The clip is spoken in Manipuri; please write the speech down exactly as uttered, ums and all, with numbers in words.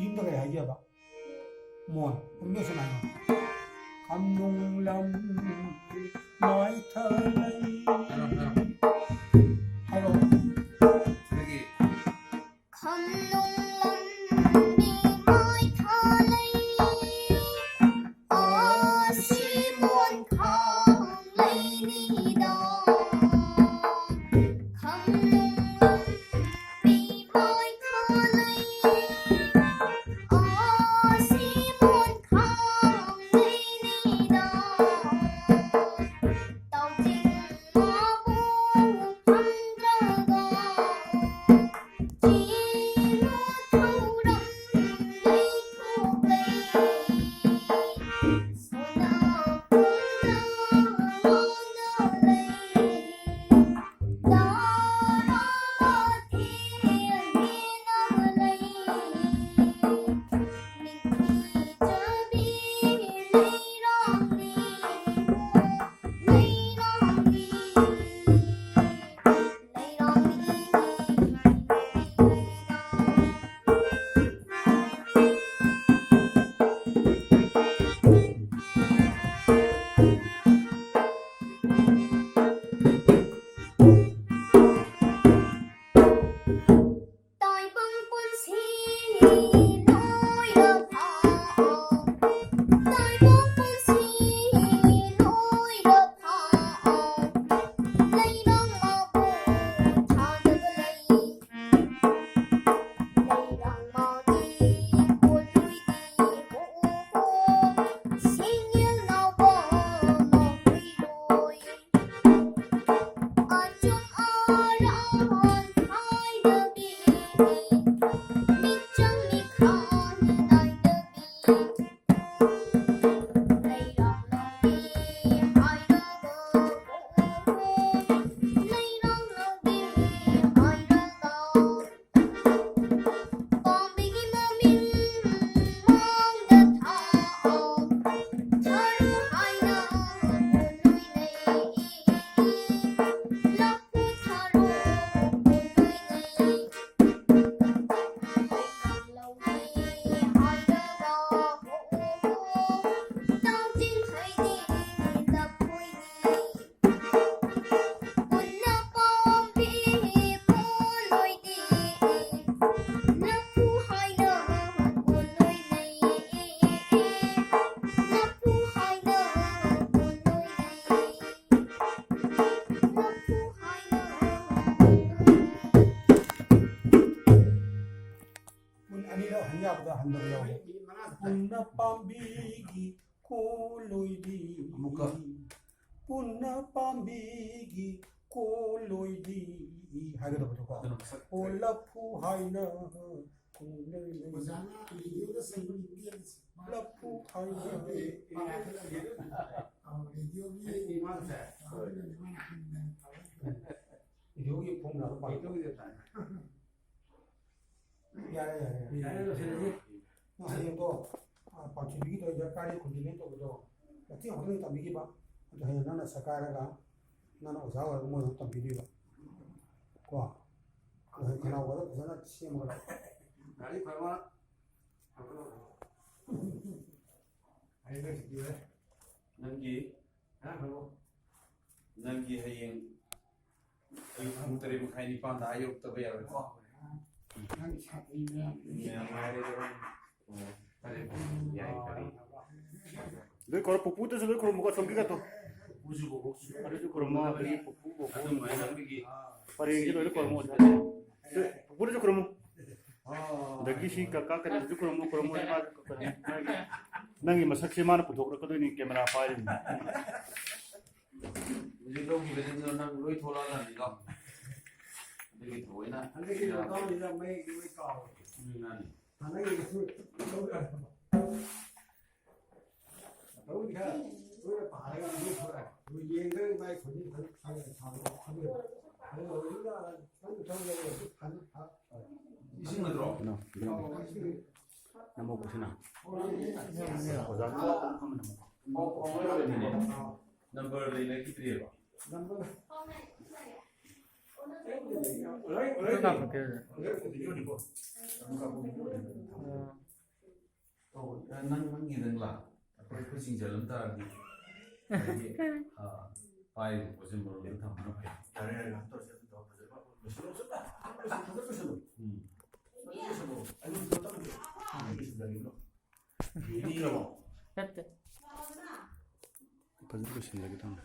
ꯌꯨꯝꯗ ꯀꯩ ꯍꯥꯏꯒꯦꯕ? ꯃꯣꯟ꯫ ꯑꯗꯨꯝ ꯃꯦꯠꯁꯤꯅ ꯍꯥꯏꯌꯣ꯫ ꯈꯝꯅꯨꯡ ꯂꯝ ꯃꯥꯏꯊ ꯂꯩ꯫ ꯍꯥꯏꯔꯣ, ꯍꯥꯏꯔꯣ꯫ ꯍꯥꯏꯔꯣ꯫ ꯑꯗꯒꯤ ꯈꯝꯅꯨꯡ ꯂꯝꯕꯤ ꯃꯥꯏꯊ ꯂꯩ꯫ ꯑꯁꯤ ꯃꯣꯟ ꯈꯥꯡ ꯂꯩꯅꯤꯗ꯫ ꯈꯝꯅꯨꯡ ꯂꯝꯕꯤ ꯃꯥꯏꯊ ꯂꯩ꯫ ꯑꯁꯤ ꯃꯣꯟ ꯈꯥꯡ ꯂꯩꯅꯤꯗ꯫ ꯇꯥꯎꯖꯤꯡ ꯃꯥꯕꯨ ꯐꯪꯗ꯭ꯔꯒ ꯇꯥꯏꯕꯪ ꯄꯨꯟꯁꯤ ꯂꯣꯏꯔ ꯐꯥꯎ, ꯇꯥꯏꯕꯪ ꯄꯨꯟꯁꯤ ꯂꯣꯏꯔ ꯐꯥꯎ, ꯂꯩꯔꯥꯡ ꯃꯥꯕꯨ ꯊꯥꯗꯕ ꯂꯩ꯫ ꯂꯩꯔꯥꯡ ꯃꯥꯒꯤ ꯄꯣꯠꯂꯨꯏꯗꯤ ꯍꯣ ꯍꯣ, ꯁꯦꯡꯌꯦꯜ ꯅꯥꯎꯕ ꯃꯈꯣꯏ ꯂꯣꯏ꯫ ꯑꯆꯨꯝ ꯑꯔꯥꯟ ꯈꯥꯏꯗꯕꯤ, ꯃꯤꯆꯪ ꯃꯤꯈꯥ ꯑꯅꯤꯔꯛ ꯍꯟ ꯌꯥꯕꯗ ꯍꯟꯗꯕ ꯌꯥꯎꯋꯦ꯫ ꯄꯨꯟꯅ ꯄꯥꯝꯕꯤꯒꯤ ꯀꯣꯜꯂꯣꯏꯕꯤ꯫ ꯑꯃꯨꯛꯀ꯫ ꯄꯨꯟꯅ ꯄꯥꯝꯕꯤꯒꯤ ꯀꯣꯜꯂꯣꯏꯕꯤ ꯍꯥꯏꯒꯗꯕꯗꯣꯀꯣ꯫ ꯑꯗꯨꯅ ꯃꯁꯛ ꯑꯣ ꯂꯐꯨ ꯍꯥꯏꯅ ꯀꯣꯜꯂꯣꯏꯕꯤ꯫ ꯑꯣꯖꯥꯅ ꯔꯦꯗꯤꯑꯣꯗ ꯆꯪꯕ ꯂꯐꯨ ꯍꯥꯏꯅ꯫ ꯑꯧ, ꯔꯦꯗꯤꯑꯣꯒꯤ ꯏꯃꯥꯁꯦ꯫ ꯃꯥꯅ ꯍꯟꯗꯅ ꯇꯧꯔꯦ꯫ ꯔꯦꯗꯤꯑꯣꯒꯤ ꯐꯣꯔꯃꯨꯂꯥꯗꯣ ꯄꯥꯏ꯫ ꯔꯦꯗꯤꯑꯣꯒꯤ ꯇꯥꯏ꯫ ꯌꯥꯔꯦ, ꯌꯥꯔꯦ, ꯌꯥꯔꯦ꯫ ꯌꯥꯔꯦ, ꯂꯣꯏꯁꯤꯜꯂꯁꯤ꯫ ꯅꯪ ꯍꯌꯦꯡꯗꯣ, ꯑ, ꯄꯥꯟꯊꯣꯏꯕꯤꯒꯤ ꯇꯧꯔꯤꯗꯣ ꯀꯥꯏꯗ ꯈꯨꯟꯗꯣꯏꯅꯣ ꯇꯧꯕꯗꯣ, ꯃꯇꯦꯛ ꯑꯃꯈꯛꯇꯪ ꯇꯝꯕꯤꯈꯤꯕ꯫ ꯑꯗꯣ ꯍꯌꯦꯡ ꯅꯪꯅ ꯁꯔꯀꯥꯔꯒ ꯅꯪꯅ ꯑꯣꯖꯥ ꯑꯣꯏꯔꯒ ꯃꯣꯏꯅ ꯑꯃꯨꯛ ꯇꯝꯕꯤꯗꯣꯏꯕ꯫ ꯀꯣ? ꯑꯗꯣ ꯍꯌꯦꯡ ꯈꯅꯥꯎꯒꯗꯣ ꯐꯖꯅ ꯁꯦꯝꯃꯒ ꯂꯥꯛꯑꯣ꯫ ꯒꯥꯔꯤ ꯐꯕ꯫ ꯍꯌꯦꯡ ꯅꯪ ꯁꯨꯇꯤ ꯑꯣꯏꯔꯦ꯫ ꯅꯪꯒꯤ, ꯍꯥ? ꯅꯪꯒꯤ ꯍꯌꯦꯡ ꯑꯌꯨꯛ ꯄꯨꯡ ꯇꯔꯦꯠ ꯃꯈꯥꯏ ꯅꯤꯄꯥꯟꯗ ꯑꯥ ꯌꯧꯔꯛꯇꯕ ꯌꯥꯔꯣꯏꯀꯣ꯫ ꯅꯪ ꯁꯥꯇ꯭ꯔꯤ ꯃꯌꯥꯝ꯫ ꯃꯌꯥꯝ ꯉꯥꯏꯔꯦ꯫ ꯑꯣ, ꯐꯔꯦ, ꯐꯔꯦ, ꯌꯥꯏ, ꯐꯔꯦ꯫ ꯂꯣꯏ ꯈꯨꯔꯨꯝ, ꯄꯨꯄꯨꯗꯁꯨ ꯂꯣꯏ ꯈꯨꯔꯨꯝꯃꯨꯀꯣ, ꯑꯁꯣꯝꯒꯤꯒꯗꯣ꯫ ꯄꯨꯄꯨꯁꯨ ꯕꯣꯕꯣꯛꯁꯨ꯫ ꯑꯗꯨꯁꯨ ꯈꯨꯔꯨꯝꯃꯣ, ꯑꯗꯒꯤ ꯄꯨꯄꯨ, ꯕꯣꯕꯣꯛ꯫ ꯑꯗꯨꯝ ꯉꯥꯏꯅꯕꯒꯤ꯫ ꯄꯔꯦꯡꯁꯦ ꯂꯣꯏꯅ ꯈꯨꯔꯨꯝꯃꯣ꯫ ꯄꯨꯄꯨꯗꯁꯨ ꯈꯨꯔꯨꯝꯃꯣ꯫ ꯑꯗꯒꯤ ꯁꯤ ꯀꯀꯥ ꯀꯔꯤꯁꯨ ꯈꯨꯔꯨꯝꯃꯣ, ꯈꯨꯔꯨꯝꯃꯣ, ꯃꯥ ꯀꯔꯤ, ꯃꯥꯒꯤ, ꯅꯪꯒꯤ ꯃꯁꯛꯁꯦ ꯃꯥꯅ ꯄꯨꯊꯣꯛꯂꯛꯀꯗꯣꯏꯅꯤ, ꯀꯦꯃꯦꯔꯥ ꯄꯥꯏꯔꯤꯕꯅꯤ꯫ ꯍꯧꯖꯤꯛ ꯂꯧꯈꯤꯕꯁꯤꯡꯗꯣ ꯅꯪ ꯂꯣꯏ ꯊꯣꯛꯂꯛꯑꯀꯥꯟꯗꯀꯣ꯫ ꯑꯗꯨꯒꯤ ꯊꯑꯣꯏꯅ ꯍꯟꯗꯛꯀꯤ ꯃꯇꯥꯡꯁꯤꯗ ꯃꯌꯦꯛ ꯂꯣꯏ ꯀꯥꯎꯔꯦ꯫ ꯎꯝ, ꯃꯥꯅꯤ꯫ ꯍꯟꯗꯛꯀꯤꯗꯨꯁꯨ ꯂꯧ ꯌꯥꯔꯦ꯫ ꯇꯧꯔꯤ ꯈꯔ ꯂꯣꯏꯅ ꯄꯥꯔꯒ ꯑꯗꯨꯝ ꯊꯣꯛꯂꯛꯑꯦ꯫ ꯑꯗꯨ ꯌꯦꯡꯗ꯭ꯔꯒ ꯃꯥꯏ ꯈꯣꯟꯖꯦꯜ ꯐꯖꯅ ꯈꯪꯉꯦ, ꯁꯥꯕꯗꯣ ꯈꯪꯉꯦ꯫ ꯑꯗꯨꯒ ꯍꯧꯖꯤꯛꯅ ꯈꯪꯗ ꯈꯪꯗ ꯂꯩꯔꯁꯨ ꯐꯖꯅ ꯐ-, ꯏꯁꯤꯡ ꯅꯠꯇ꯭ꯔꯣ? ꯀꯩꯅꯣ, ꯀꯩꯅꯣ꯫ ꯏꯁꯤꯡ ꯅꯝꯃꯣ, ꯀꯣꯛꯁꯤꯅ꯫ ꯑꯣꯖꯥ ꯐꯝꯃ ꯅꯝꯃꯣ꯫ ꯄꯥꯎ ꯐꯥꯎꯅꯔꯕꯅꯤꯅꯦ꯫ ꯅꯝꯕꯔ ꯂꯩꯅꯈꯤꯗ꯭ꯔꯤꯑꯕ꯫ ꯅꯝꯕꯔ ꯑꯝꯇ ꯀꯥꯞꯄꯛꯀꯦ꯫ ꯑꯣ꯫ ꯑꯣ, ꯅꯪ, ꯅꯪꯒꯤ ꯅꯪꯂꯥ? ꯑꯩꯈꯣꯏ ꯈꯨꯠꯁꯤꯡ ꯆꯜꯂꯝ ꯇꯥꯔꯗꯤ, ꯍꯥꯏꯗꯤ, ꯑꯥ, ꯄꯥꯏꯔꯤꯕ ꯄꯣꯠꯁꯦ ꯃꯔꯣꯝꯗ ꯊꯝꯕꯅ ꯐꯩ꯫ ꯌꯥꯔꯦ, ꯌꯥꯔꯦ, ꯉꯥꯏꯍꯥꯛ ꯇꯧꯔꯁꯦ, ꯑꯗꯨꯝ ꯇꯧꯔꯣ, ꯐꯖꯅ ꯂꯣꯏꯁꯤꯜꯂꯣ, ꯂꯣꯏꯁꯤꯜꯂꯣ, ꯐꯖꯅ ꯂꯣꯏꯁꯤꯜꯂꯣ꯫ ꯎꯝ꯫ ꯐꯖꯅ ꯂꯣꯏꯁꯤꯜꯂꯣ꯫ ꯑꯩ ꯂꯣꯏꯁꯤꯜꯂꯒꯦ, ꯂꯣꯏꯁꯤꯜꯂꯒꯦ, ꯂꯣ꯫ ꯂꯣꯏꯁꯤꯜꯂꯕꯣ? ꯅꯠꯇꯦ꯫ ꯐꯖꯅ ꯂꯣꯏꯁꯤꯜꯂꯒꯦ ꯇꯧꯅꯦ꯫